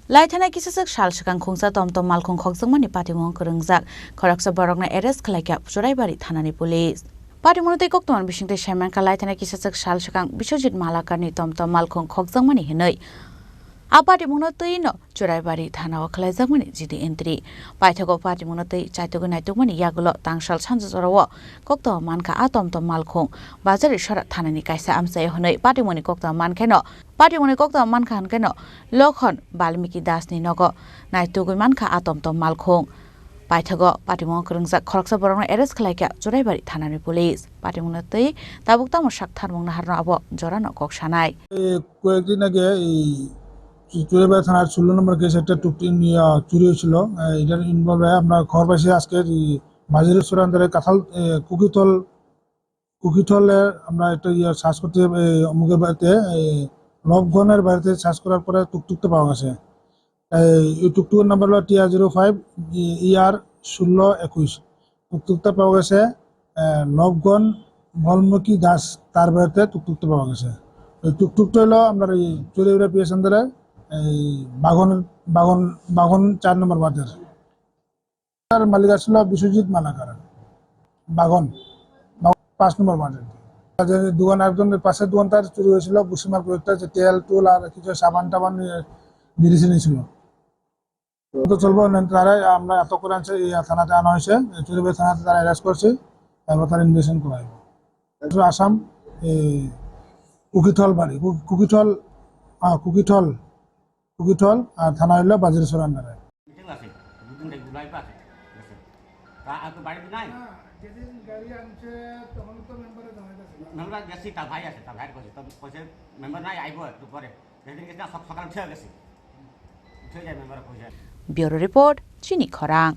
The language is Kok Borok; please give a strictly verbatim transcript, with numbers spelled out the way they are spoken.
Laithana kisaswk sal swkang khungsa tom tom malkhung khokjakmani patimung kwrwngjak khoroksa borokno arrest khlaikha Churaibari thanani police. Patimungno tei koktwmani bisingtwi saimankha, laithana kisaswk sal swkang Biswajit Malakarni tom tom malkhung khokjakmani hinwi. A patimungno twino Churaibari thanao khlaijakmani G D entry. Paithago patimungno tei chaitugwi naitukmani yagulo tangsal sanja jorao koktwma mankha a tom tom malkhung Bajarisora thanani kaisa amchaio hinwi patimungni koktwma mankheno, patimungni koktwma mankha hinkheno Lokhon Balmiki Dasni nogo naitugwi mankha a tom tom malkhung. Paithago patimung kwrwngjak khoroksa borokno arrest khlaikha Churaibari thanani police. Patimungno twi tabuk tamo sak tharmung naharno abo jorano kok sanai. এই কয়েকদিন আগে এই চুরিবাড়ি থানার ষোলো নম্বর কেস একটা টুকটি নিয়ে, আহ, চুরি হয়েছিল। আহ, এটার ইনভলভ হয়ে আমরা খবর পাইছি আজকে এই বাজারের চোর আন্ডারে কাঁঠাল, এ, কুকিথল, কুকিথলে আমরা একটা ইয়ে সার্চ করতে, এই অমুকের বাড়িতে, এই লবগনের বাড়িতে সার্চ করার পরে টুকটুকটা পাওয়া গেছে। এই, এই টুকটুকের নাম্বার হলো টি আর জিরো ফাইভ ই আর ষোলো একুশ। টুকটুকটা পাওয়া গেছে, আহ, লবগন ভলমুখী দাস, তার বাড়িতে টুকটুকটা পাওয়া গেছে। ওই টুকটুকটা হলো আপনার এই চুরিউরা পিএস আন্ডারে এই বাগন, বাগন, বাগন চার নম্বর ওয়ার্ডের। তার মালিক আসলো বিশ্বজিৎ মালাকার, বাগন, বাগন পাঁচ নম্বর ওয়ার্ডের। যে দোকান, একজন পাশের দোকান তার চুরি হয়েছিল, ভুসিমাল প্রোডাক্টটা, যে তেল টুল আর কিছু সাবান টাবান নিয়ে মেডিসিন ছিল। তো চলবো, তারা আমরা আটক করে আনছে, এই থানাতে আনা হয়েছে, চুরিবাড়ি থানাতে তারা অ্যারেস্ট করছে, তারপর তারা ইনভেস্টিগেশন করা হবে। আসাম, এই কুকিথল বাড়ি, কু-, কুকিথল, হ্যাঁ, কুকিথল, কুকিথল, আর থানা হইলো বাজারের সরান্ডারে। মিটিং আছে, দুদিন থেকে জুলাই আছে, গেছে। তা আর তো বাড়িতে নাই। না, যেদিন গাড়ি আনছে, তখন তো মেম্বারে জানাই গেছে। মেম্বার গেছি, তার ভাই আছে, তার ভাইয়ের কাছে। তো কইছে, মেম্বার নাই, আইবো একটু পরে। যেদিন গেছে না, সক-, সকালে উঠে গেছে। উঠে যায় মেম্বার কইছে। Bureau report, Chini Khorang.